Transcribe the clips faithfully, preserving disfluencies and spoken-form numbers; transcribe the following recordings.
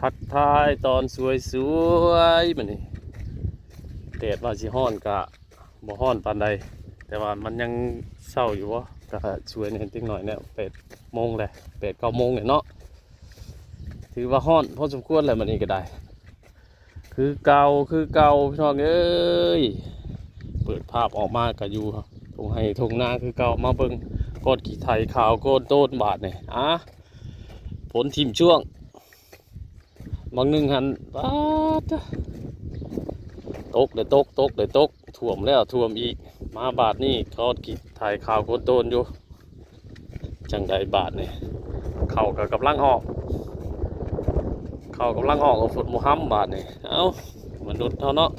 ทักทายตอนสวยๆ มื้อนี้ แดดว่าสิฮ้อนกะบ่ฮ้อนปานใด แต่ว่ามันยังเช้าอยู่บ่ กะสวยแหน่จักหน่อยเนี่ย แปดโมงแหละ แปดเก้าโมงเนี่ยเนาะ ถือว่าฮ้อนพอสมควรแหละมื้อนี้ก็ได้ คือเก่า คือเก่า พี่น้องเอ้ย เปิดภาพออกมาก็อยู่ทุ่งไร่ทุ่งนาคือเก่า มาเบิ่งก้อนขี้ไถขาวโคตรโตนบาดนี่ อ่ะ ฝนถิ่มช่วง บางหนึ่งหัน ป๊าด ตกเด้อตก ตกเด้อตก ท่วมแล้วท่วมอีก มาบาดนี่ก้อนขี้ไถขาวโคตรโตนอยู่ จั่งใดบาดนี่ เข้าก็กำลังออก เข้ากำลังออก เอาฝนบ่ฮ้ำบาดนี่ เอ้า มนุษย์เฮาเนาะ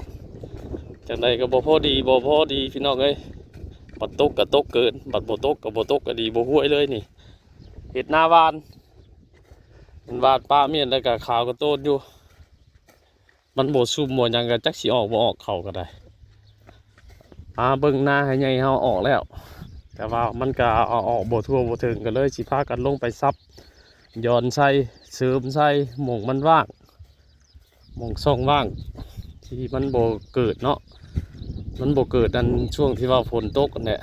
จั่งใดก็บ่พอดี บ่พอดี พี่น้องเอ้ย บัดตกก็ตกเกิน บัดบ่ตกก็บ่ตกก็ดี บ่ฮวยเลยนี่ เฮ็ดนาหว่าน มันหว่านปะเมี้ยนแล้วก็ขาวโคตรโตนอยู่ มันบ่ซุ่มบ่หยังก็จักสิออกบ่ออก เข้าก็ได้ อ่า เบิ่งนาไร่ใหญ่เฮาออกแล้ว แต่ว่ามันก็เอาออกบ่ทั่วบ่ถึง ก็เลยสิพากันลงไปซับ หย่อนใส่ เสริมใส่ หม่องมันว่าง หม่องช่องว่าง ที่มันบ่เกิดเนาะ มันบ่เกิดอันช่วงที่ว่าฝนตกนั่นแหละ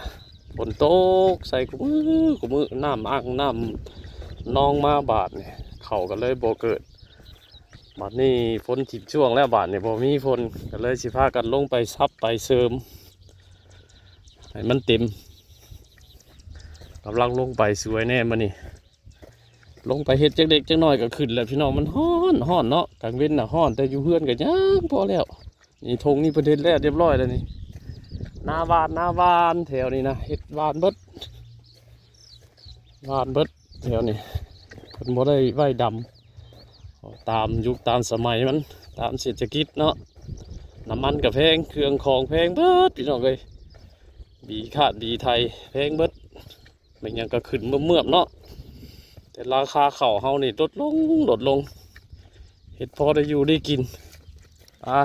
ฝนตกใส่คุมื้อคุมื้อ น้ำอ่างน้ำหนองมาบาดนี่ เข้าก็เลยบ่เกิด บาดนี้ฝนถิ่มช่วงแล้ว บาดนี้บ่มีฝน ก็เลยสิพากันลงไปซับไปเสริม ให้มันเต็ม กำลังลงไปสวยแหน่มื้อนี้ ลงไปเฮ็ดจักเล็กจักน้อยก็ขึ้นแล้วพี่น้อง มันฮ้อน ฮ้อนเนาะ กลางเว็นน่ะฮ้อน แต่อยู่เฮือนก็ยังพอแล้ว นี่ทงนี่เพิ่นเฮ็ดแล้วเรียบร้อยแล้วนี่ นาหว่าน นาหว่านแถวนี้นะ เฮ็ดหว่านเบิด หว่านเบิดแถวนี้ เพิ่นบ่ได้ไว้ดำ ตามยุคตามสมัยมัน ตามเศรษฐกิจเนาะ น้ำมันก็แพง เครื่องของแพงเบิดพี่น้องเอ้ย บีคาดบีไทยแพงเบิด แม่นหยังก็ขึ้นเมือบๆเนาะ แต่ราคาข้าวเฮานี่ลดลง ลดลง เฮ็ดพอได้อยู่ได้กิน อ่า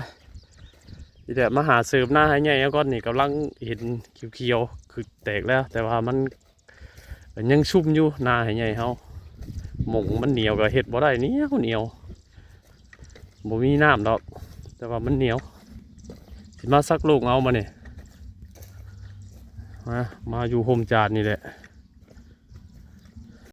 นี่แหละ มาหาเสริมนาไร่ใหญ่ก่อนนี่ กำลังเห็นเขียวๆ คือแตกแล้ว แต่ว่ามัน มันยังซุ่มอยู่ นาไร่ใหญ่เฮา หม่องมันเหนียวก็เฮ็ดบ่ได้ เหนียวเหนียว บ่มีน้ำดอก แต่ว่ามันเหนียว สิมาซักลูกเอามานี่ มา มาอยู่โฮมจานนี่แหละ